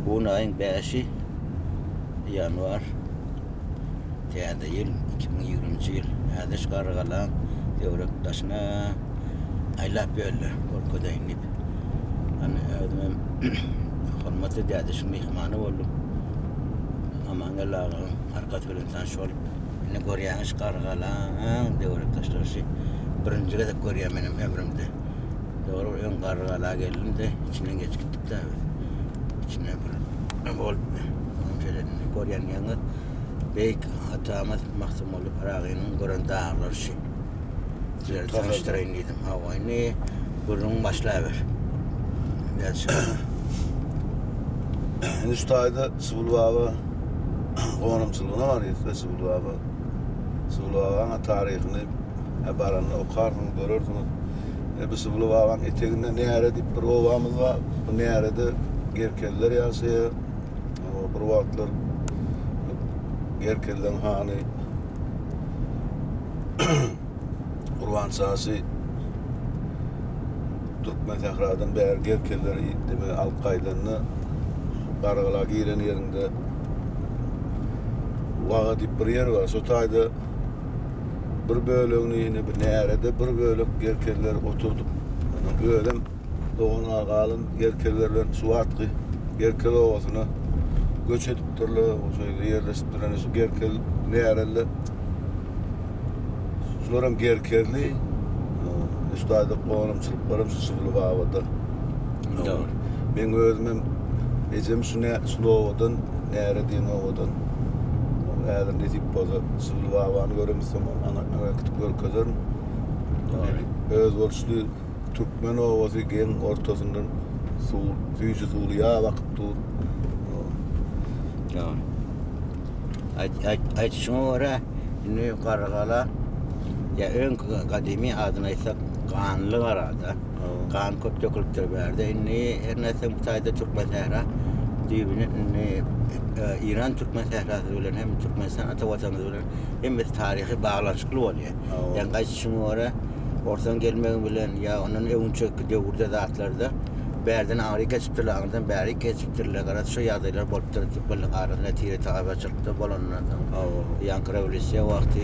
Bu gün aýyň bäşi ýanwar täze ýyl 2020-nji ýyl. Häzir şu Garrygalaň töwerek daşyna aýlap ýörler görkezeýin diýip. Hany özümem hormatly dädeşiň myhmany boldum. Amangeldi agaň arkasy bilen tanyş bolup, indi görýäňiz şu Garrygalaň töwerek daşlary şu birinji gezek görýän menem ömrümde. Dogry öň Garrygala geldim-de, içinden geçip gitdik-de biz. Içinde bir bolup, onuň şeýle görýän ýaňy beýik atamyz Magtymguly Pyragynyň gören daglary şu. Sizleri tanyşdyraýyn diýdim. Hawa, indi gürrüň başlaber. Indi şu taýda Suwul baba gonamçylygyna barýas-da Suwul baba. Suwul babaň taryhyny baranda okarsyňyz, görersiňiz. E, bu Suwly babaň eteginde Näre diýip bir obamyz bar. Bu Närede gerkezler ýaşaýar. Bir wagtlar gerkezleň hany Gurban Çaşy Türkmen sähradan bäri gerkezleri deme alyp gaýdanda Garagala giren ýerinde Waga diýip bir ýer bar. Şo taýda bir bölegini ýene bir närede bir bölek gerkezleri oturdyp, onuň özem dogan galan gerkezler bilen şu wagtky Gerkez obasyna göç edipdirler, şo ýerde ýerleşipdirler. Şu Gerkez näreli? Şular hem Gerkezli. Şu taýda gonamçylyklaram şu Şybyly babada. Dogry. Meň özüm hem ejem şu nä şu obadan, Näre diýen obadan. Häzir nesip bolsa Şybyly babany göremizsoň aňa aňa gidip görkezerin. Dogry. Özboluşly türkmen obasy geň ortasyndan suw, süýji suwly ýap akyp dur. Dogry. Aýt aýt aýdyşyňa görä indi Garrygala ýa öňki gadymy adyny aýtsak Ganly gara-da. Gan köp dökülipdir bärde. Indi her nätseň bu taýda Türkmen sähra düýbüni indi Iran Türkmen sährasy bilen hem Türkmenistan ata watanymyz bilen hemmesi taryhy baglanyşykly bolýar. Ýa gaýdyşyňa görä orsan gelmegi bilen ýa ondan öňçeki döwürde zatlarda bärden aňry geçipdirler, aňyrdan bäri geçipdirler. Garaz şu ýagdaýlar bolupdyr türkmenleriň arasynda tire taýpaçylykda bolandan soň. Ýaňky rewolýusiýa wagty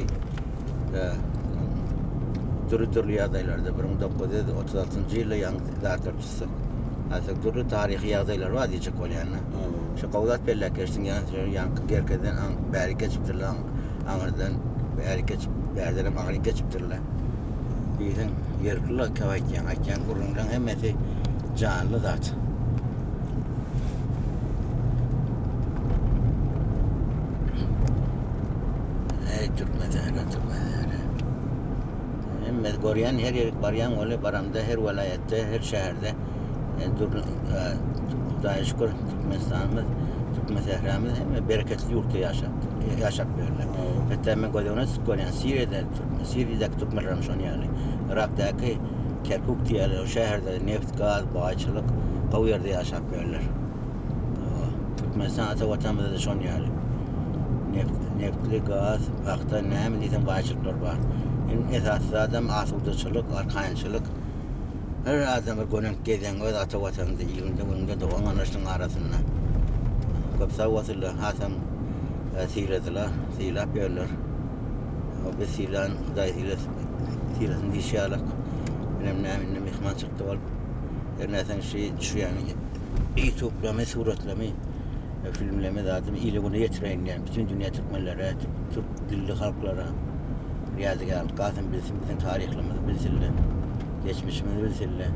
dürli-dürli ýagdaýlarda 1936-njy ýylda ýaňy zatlar tutsak. Aslynda dürli taryhy ýagdaýlar bar diýjek bolýan. Şu gowy zat belläp geçdiň, ýaňky ýaňky gerkezden aň bäri geçipdirler, aňyrdan bäri geçip, bärden hem aňry geçipdirler. Diýseň, ýerlikli käbir aýtýaň, aýtýan gürrüňleň hemmesi janly zat. Eý türkmen sähra türkmen sähra. Hemme görýän her ýerik barýan weli baramda her welaýatda her şäherde e, dürli e, Hudaýa şükür Türkmenistanymyz türkmen sähramyz hemme bereketli ýurtda ýaşap ýaşap ýörler. Hatda men göz öňüne tutup görýän Siriýada Siriýadaky türkmenler hem şonuň ýaly. Yrakdaky Kerkuk diýýärler o şäherde neft, gaz, baýçylyk gowy ýerde ýaşap ýörler. Türkmenistan ata watanymyzda-da şon ýaly. Neft, neftli gaz, pagta, näme diýseň baýçylyklar bar. Iň esasy zadam asudaçylyk, arkaýynçylyk. Her adam bir gönenk gezýäň öz ata watanyňda, iliňde, günüňde, dogan garyndaşlaryň arasynda. Köp sag bolsunlar, hasam e, syladylar, sylap ýörler. Biz sylan, Hudaý sylasyn, sylasyn diýşi ýalyk. Menem näme indi myhman çykdy bolup. Her nätseň şu düşýän ýutublamy, suratlamy, filmlemi zadymy ile güne ýetireýin diýen bütün dünýä türkmenlere, türk dilli halklara ýadygärlik galsyn bilsin biziň taryhlymyzy bilsinler. Geçmişimizi bilsinler.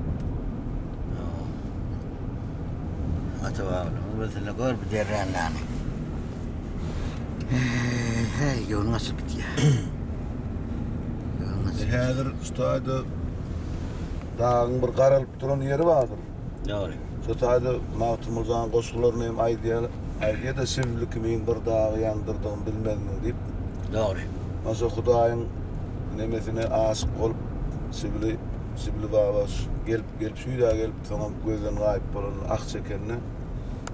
Ata babalarymyzy bilsinler. Gör bu derränläni. Hey, hey, göwnüň açylyp gitýär. Göwnüň açylyp. Häzir şu taýda dagyň bir garalyp duran ýeri bardyr. Dogry. Şu taýda Magtymgulyjanyň goşgularyny hem aýdýar. Aýdýar-da Şibli kimin bir dagy ýandyrdygyn bilmezmiň diýip. Dogry. Şo Hudaýyň nemesine aşyk bolup Şibli, Şibli baba gelip gelip şu ýüze gelip soňam gözden gaýyp bolanda ah çekende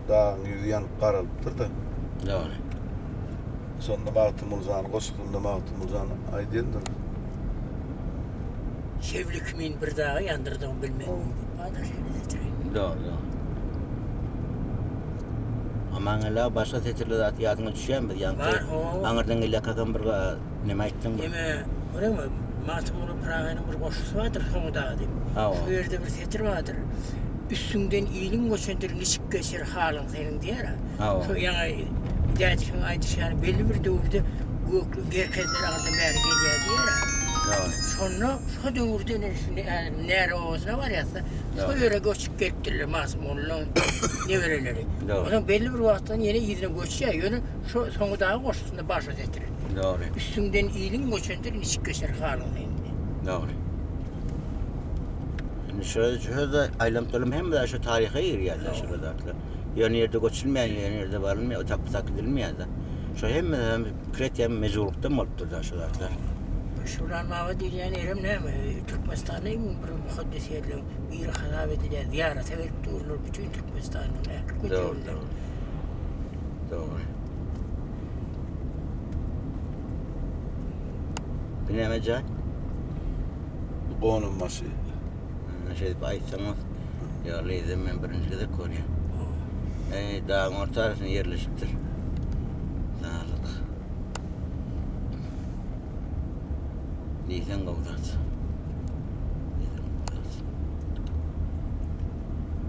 dagyň ýüzi ýanyp garalypdyr-da. Dogry. Şonda Magtymgulyjanyň goşgusynda Magtymgulyjan aýdýandyr. Şebli kimin bir dagy ýandyrdygyny bilmezmiň diýip, bar-da şeýle setiri. Dogry, dogry. Amangeldi başga setirli zat ýadyňa düşýärmi biz ýaňky Bar, ho. aňyrdan gelýär kakam bir neme aýtdyň bir. Eme, görüňmi, Magtymguly Pyragynyň bir goşgusy bardyr, Soňy dagy diýip. Hawa. Şu ýerde bir setir bardyr. Üstüňden iliň göçendir, niçik geçer halyň seniň diýer-ä. Hawa. Şu ýaňy dädişiň aýdyşy ýaly belli bir döwürde gökli gerkezler aňyrdan bäri gelýär diýer-ä. Hawa. Şonda şo döwürde ine şindi häzir Näre obasyna barýas-da, şo ýere göçüp gelipdirler Magtymgulynyň nebereleri. Dogry. Onsoň belli bir wagtdan ýene yzyna göçýär, ýöne şo soňy dagy goşgusynda bar şo setir. Dogry. Üstüňden iliň göçendir, niçik geçer halyň seniň diýip. Dogry. Indi şo şo-da aýlanyp dolanyp hemme zat şo taryha girýär-de şo zatlar. Ýöne ýerde göçülmeýär, ýöne ýerde barylmaýar, o tak-bu gidilmeýär-de. Şo hemme zat pikir etýän mejburlykdan bolupdyr da şo zatlar. Şulan baba diýilýän ýerem näme, Türkmenistanda iň bir mukaddes ýerleriň biri hasap edilýär. Zyýarata gelip durlar bütin Türkmenistanyň ähli künjeginden. Dogry. Bu näme jaý? Bu gonam başy. Şeýdip aýtsaňyz, ýaly ýerde men birinji gezek görýän. Eý, dagyň orta arasynda ýerleşipdir. Daglyk. Diýseň gowy zat. Diýseň gowy zat.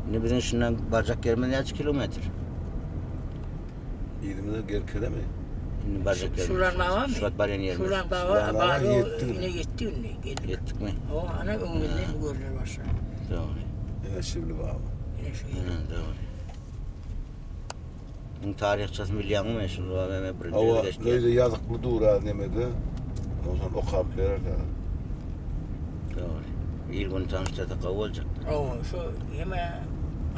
Indi biziň şundan barjak ýerimiz näçe kilometr? Yzymyza gerkelemi? Indi barjak ýerimiz. Şulan babamy? Şu wagt barýan ýerimiz. Şulan baba Şulan baba bary ýetdi indi. ine ýetdi indi. Geldik. Ýetdikmi? O ana öňümizde görner başlady. Dogry. Ine Şibli baba. Ine şu ýer. Hı, dogry. Muň taryhçasyny bilýäňmi? Şul baba men birinji Hawa, gezek eşitýän. öýde ýazykly dur az nemede. Ondan soň okap berer sana. Dogry. Il gün tanyşdyrsak gowy boljak. Hawa, şu heme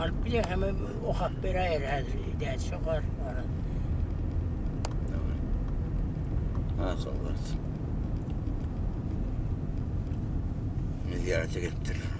alyp bilýän heme okap beräýer häzir. Dädiş okar. Ara. Dogry. Akylly. Zyýarete gelipdirler.